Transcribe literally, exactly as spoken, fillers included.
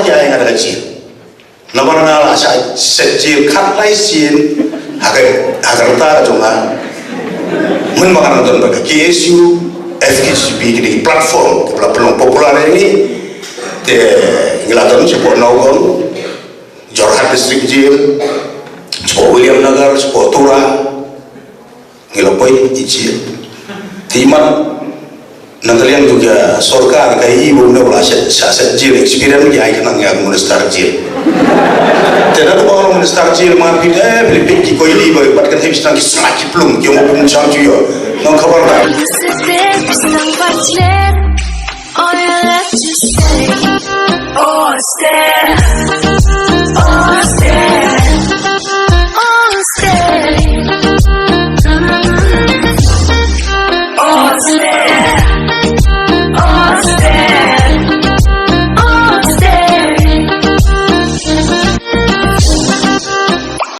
ïa nga da ka jia. Namar nga la shah set jia khatlai sien ha ka, ha ka rta ka jong nga. Mynba nga dang don bad ka K S U, F K J P, kine ki platform kiba la pynlong popular ïa ngi. Te ngi la don shapoh Nowgong, Jorhat District Jail, shapoh Williamnagar, shapoh Tura. Ngi la poi i jia. Te imat na ka liang jong ka sorkar ka i ba une u la shah, shah set jia, experience ki ai khnang ïa u minister jia. Te naduh ba u minister jia ma phi, eh, phi peit ki koili ba, bad kan hip sdang ki smat ki plum, ki ong phi mynshwa ju ïoh. Nang khabar ba. All you left to say.